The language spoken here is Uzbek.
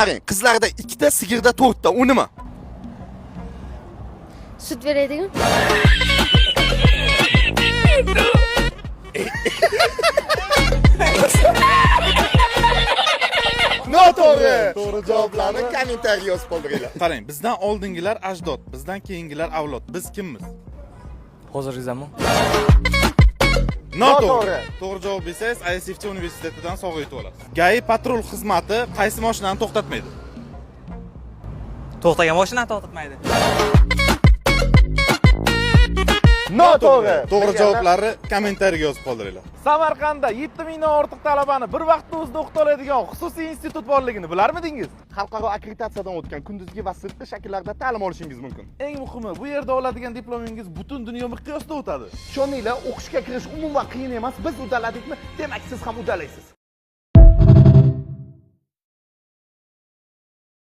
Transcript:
Qarang, qizlarda ikkita, sigirda to'rtta. U nima? Sut beradigan. Noto'g'ri. To'g'ri javoblarni kommentariy yozib qoldiringlar. Qarang, bizdan oldingilar ajdod, bizdan keyingilar avlod. Biz kimmiz? Hozirgi zamon. Noto'g'ri. Noto'g'ri. To'g'ri javob bersangiz, ISFC universitetidan sovg'a yutib olasiz. GAI patrul xizmati qaysi mashinani to'xtatmaydi? To'xtagan mashinani to'xtatmaydi. Noto'g'ri. To'g'ri javoblarni kommentariyaga yozib qoldiringlar. Samarqandda 7000 dan ortiq talabani bir vaqtda o'zida o'qita oladigan xususiy institut borligini bilarmidingiz? Xalqaro akkreditatsiyadan o'tgan kunduzgi va sirtqi shakllarda ta'lim olishingiz mumkin. Eng muhimi, bu yerda oladigan diplomingiz butun dunyo miqyosida o'tadi. Ishoninglar, o'qishga kirish umuman qiyin emas. Biz uddaladikmi, demak siz ham uddalaysiz.